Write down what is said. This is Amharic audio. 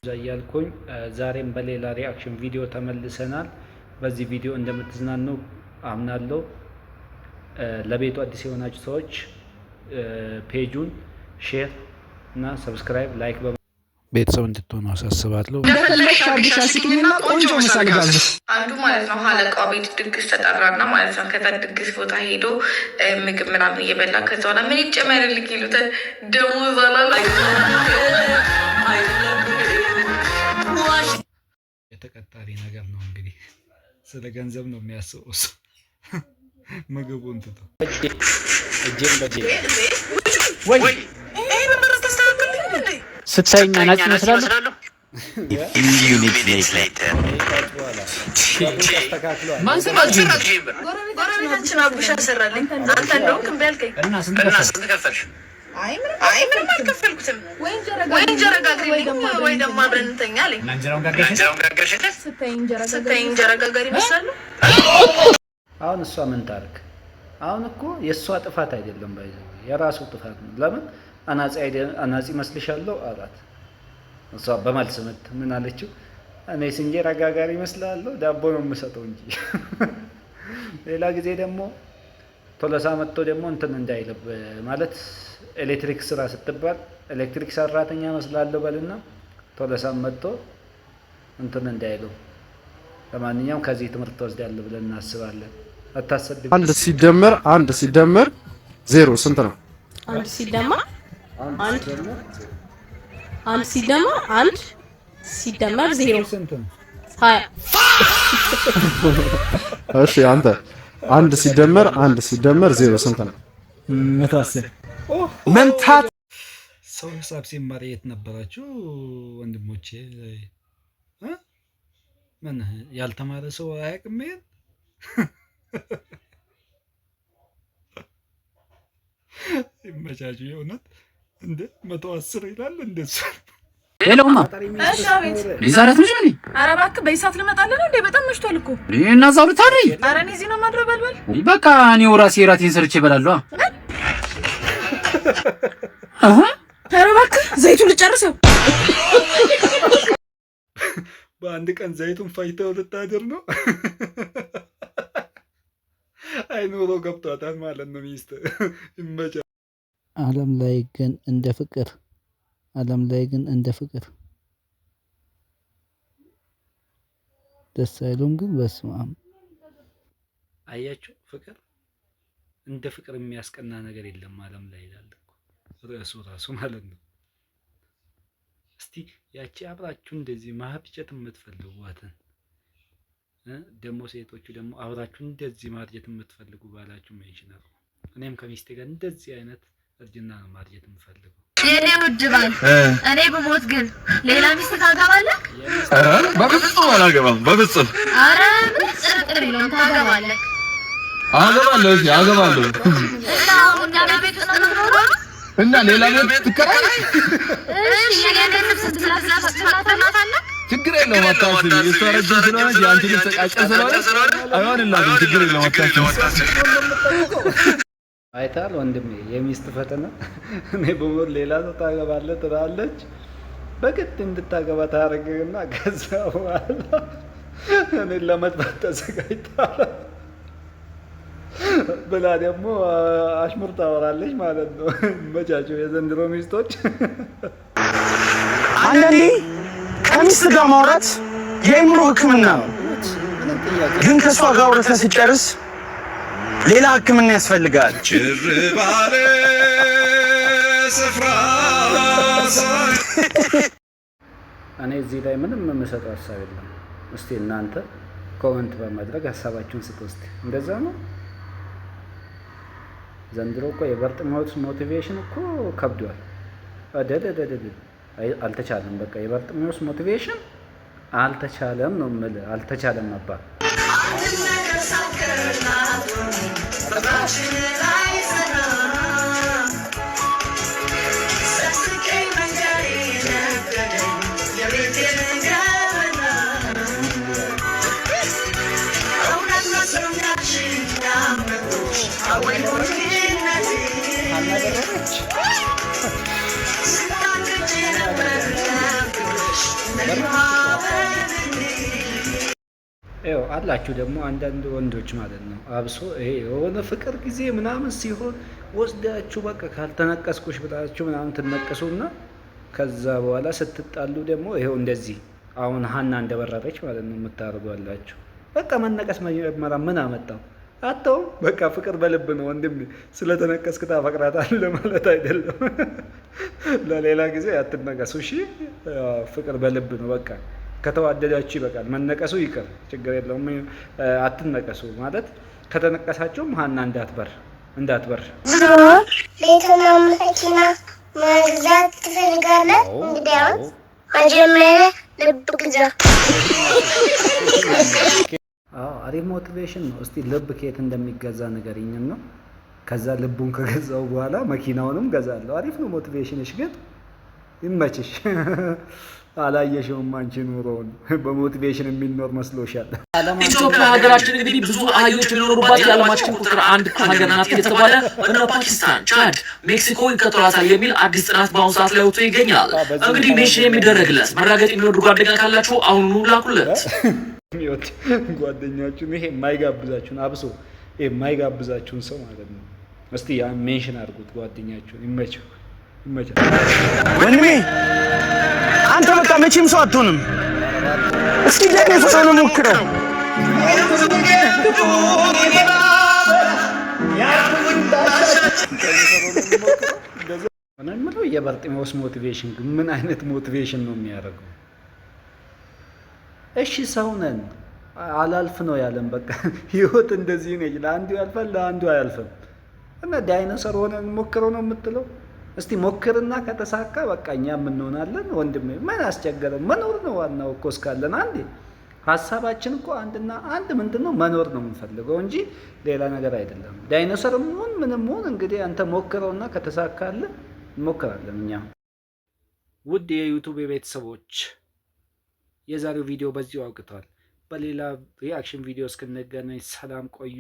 እያልኩኝ ዛሬም በሌላ reaction ቪዲዮ ተመልሰናል። በዚህ ቪዲዮ እንደምትዝናኑ አምናለሁ። ለቤቱ አዲስ የሆናችሁ ሰዎች page ኡን share እና subscribe፣ like ቤተሰብ እንድትሆኑ አሳስባለሁ። እንደፈለግሽ አድርገሽ አስቂኝና ቆንጆ ምሳ ልጋብዝሽ። አንዱ ማለት ነው አለቃው ቤት ድግስ ተጠራና ማለት ነው። ከዛ ድግስ ቦታ ሄዶ ምግብ ምናምን እየበላ ከዛ በኋላ ምን ይጨመርልኝ ይሉታል። ደሞዝ አላለ። የተቀጣሪ ነገር ነው እንግዲህ፣ ስለ ገንዘብ ነው የሚያስበው እሱ ምግቡን ትቶ እጄን በጄ። ስታይኝ አናጺ ይመስላሉ። ጎረቤታችን አቡሻ ሰራልኝ። አንተ እንደውም እምቢ አልከኝ። እና ስንት ከፈልሽ? አይ ምንም አልከፈልኩትም። ወይ እንጀራ ጋግሪልኝ ወይ ደግሞ አብረን እንተኛ አለኝ። እና እንጀራውን ጋገርሽለት? ስታይ እንጀራ ጋጋሪ ይመስላሉ። አሁን እሷ ምን ታርግ? አሁን እኮ የእሷ ጥፋት አይደለም፣ by the way የራሱ ጥፋት ነው። ለምን አናጺ መስልሻለሁ አላት። እሷ በመልስ ምት ምን አለችው? እኔ እንጀራ ጋጋሪ ይመስላለሁ? ዳቦ ነው የምሰጠው እንጂ። ሌላ ጊዜ ደግሞ ቶለሳ መጥቶ ደግሞ እንትን እንዳይልብ፣ ማለት ኤሌክትሪክ ስራ ስትባል ኤሌክትሪክ ሰራተኛ መስላለሁ በልና ቶለሳ መጥቶ እንትን እንዳይለው። ለማንኛውም ከዚህ ትምህርት ትወስዳለህ ብለን እናስባለን። አታሰድብ። አንድ ሲደመር አንድ ሲደመር ዜሮ ስንት ነው? አንድ ሲደመር አንድ፣ አንድ ሲደመር አንድ ሲደመር ዜሮ ስንት ነው? 20። እሺ አንተ፣ አንድ ሲደመር አንድ ሲደመር ዜሮ ስንት ነው? 110። መምታት። ሰው ሂሳብ ሲማር የት ነበራችሁ ወንድሞቼ? እ? ምን ያልተማረ ሰው አያውቅም ይሄን? ይመቻችሁ። የእውነት እንደ 110 ይላል እንደሱ። Hello ማ። እሺ፣ አቤት። ዛሬ አትመጭም እንዴ? ኧረ እባክህ፣ በዚህ ሰዓት ልመጣልህ ነው እንዴ? በጣም መሽቷል እኮ። እና እዛው ልታድሪ? ኧረ እኔ እዚህ ነው የማድረው። በልበል። በቃ እኔው ራሴ ራቴን ሰርቼ እበላለሁ። አሃ። ኧረ እባክህ፣ ዘይቱን ልጨርሰው። በአንድ ቀን ዘይቱን ፈጅተው ልታድር ነው። አይ ኑሮ ገብቷታል ማለት ነው። ሚስት ይመቻ። ዓለም ላይ ግን እንደ ፍቅር፣ ዓለም ላይ ግን እንደ ፍቅር ደስ አይሉም። ግን በስመ አብ፣ አያችሁ፣ ፍቅር እንደ ፍቅር የሚያስቀና ነገር የለም ዓለም ላይ ይላል እኮ ርዕሱ ራሱ ማለት ነው። እስቲ ያቺ አብራችሁ እንደዚህ ማርጀት የምትፈልጓትን ደግሞ ሴቶቹ ደግሞ አብራችሁ እንደዚህ ማርጀት የምትፈልጉ ባላችሁ mention አድርጉ። እኔም ከሚስቴ ጋር እንደዚህ አይነት እርጅና ነው ማርጀት የምፈልገው። የኔ ውድ ባል፣ እኔ ብሞት ግን ሌላ ሚስት ታገባለህ? በፍጹም አላገባም። በፍጹም። ኧረ ምንም ጥርጥር የለውም ታገባለህ። አገባለሁ። እሺ አገባለሁ። እና አሁን እኛ ቤት ውስጥ ነው የምትኖረው? እና ሌላ ቤት ትከራይ። እሺ፣ የኔን ልብስ ትላትላታለህ? ችግር የለውም፣ አታስቢ። እሷ ረጅም ስለሆነች የአንቺ ልብስ አጭር ስለሆነ አይሆንላትም። ችግር የለውም፣ አታስቢ። አይታል ወንድሜ፣ የሚስት ፈተና። እኔ ብሞት ሌላ ሰው ታገባለህ ትላለች። በግድ እንድታገባ ታደርግና ከዛ በኋላ እኔን ለመጥባት ተዘጋጅታል ብላ ደግሞ አሽሙር ታወራለች ማለት ነው። መቻቸው የዘንድሮ ሚስቶች። አንዳንዴ ከሚስት ጋር ማውራት የአእምሮ ሕክምና ነው። ግን ከእሷ ጋር አውርተህ ስጨርስ ሌላ ሕክምና ያስፈልጋል። ጭር ባለ ስፍራ። እኔ እዚህ ላይ ምንም የምሰጠው ሀሳብ የለም። እስቲ እናንተ comment በማድረግ ሀሳባችሁን ስጡ። እስቲ እንደዛ ነው። ዘንድሮ እኮ የበርጥሜዎስ motivation እኮ ከብዷል። አደደደደደ አልተቻለም። በቃ የበርጥሜዎስ motivation አልተቻለም ነው የምልህ። አልተቻለም አባ። ይኸው አላችሁ ደግሞ አንዳንድ ወንዶች ማለት ነው። አብሶ ይሄ የሆነ ፍቅር ጊዜ ምናምን ሲሆን ወስዳችሁ በቃ ካልተነቀስኩሽ ብላችሁ ምናምን ትነቀሱና ከዛ በኋላ ስትጣሉ ደግሞ ይኸው እንደዚህ አሁን ሀና እንደበረረች ማለት ነው የምታደርጓላችሁ። በቃ መነቀስ መጀመሪያ ምን አመጣው? አተውም በቃ ፍቅር በልብ ነው ወንድሜ። ስለተነቀስክ ታፈቅራታለህ ማለት አይደለም። ለሌላ ጊዜ አትነቀሱ እሺ። ፍቅር በልብ ነው። በቃ ከተዋደዳችሁ ይበቃል። መነቀሱ ይቅር፣ ችግር የለውም። አትነቀሱ ማለት ከተነቀሳችሁም ሀና እንዳትበር እንዳትበር። ቤትና መኪና መግዛት ትፈልጋለህ? እንግዲያውስ መጀመሪያ ልብ ግዛ። አዎ አሪፍ motivation ነው። እስቲ ልብ ከየት እንደሚገዛ ንገሪኝም ነው። ከዛ ልቡን ከገዛው በኋላ መኪናውንም ገዛለሁ። አሪፍ ነው motivation ሽ፣ ግን ይመችሽ። አላየሽውም አንቺ ኑሮውን በ motivation የሚኖር መስሎሻል። ኢትዮጵያ ሀገራችን እንግዲህ ብዙ አህዮች የሚኖሩባት የዓለማችን ቁጥር አንድ ሀገር ናት እየተባለ እነ ፓኪስታን፣ ቻድ፣ ሜክሲኮ ይከተሏታል የሚል አዲስ ጥናት በአሁኑ ሰዓት ላይ ወጥቶ ይገኛል። እንግዲህ mention የሚደረግለት መራገጥ የሚወዱ ጓደኛ ካላችሁ አሁኑኑ ላኩለት። የሚወድ ጓደኛችሁን ይሄ የማይጋብዛችሁን አብሶ ይሄ የማይጋብዛችሁን ሰው ማለት ነው። እስቲ ያ mention አድርጉት ጓደኛችሁን። ይመቸው ይመቸው። ወንድሜ አንተ በቃ መቼም ሰው አትሆንም። እስኪ ዳይኖሰር ሞክረው። እኔ የምለው የበርጢሜዎስ motivation ግን ምን አይነት motivation ነው የሚያደርገው? እሺ ሰው ነን፣ አላልፍ ነው ያለን። በቃ ህይወት እንደዚህ ነች። ለአንዱ ያልፋል፣ ለአንዱ አያልፍም። እና ዳይኖሰር ሆነን ሞክረው ነው የምትለው? እስቲ ሞክርና ከተሳካ በቃ እኛ የምንሆናለን። ወንድሜ ምን አስቸገረ? መኖር ነው ዋናው እኮ እስካለን። አንዴ ሀሳባችን እኮ አንድና አንድ ምንድን ነው? መኖር ነው የምንፈልገው እንጂ ሌላ ነገር አይደለም። ዳይኖሰር ሁን ምንም ሁን እንግዲህ አንተ ሞክረውና ከተሳካልህ እንሞክራለን እኛ። ውድ የ YouTube ቤተሰቦች የዛሬው ቪዲዮ በዚሁ አብቅቷል። በሌላ reaction ቪዲዮ እስክንገናኝ ሰላም ቆዩ።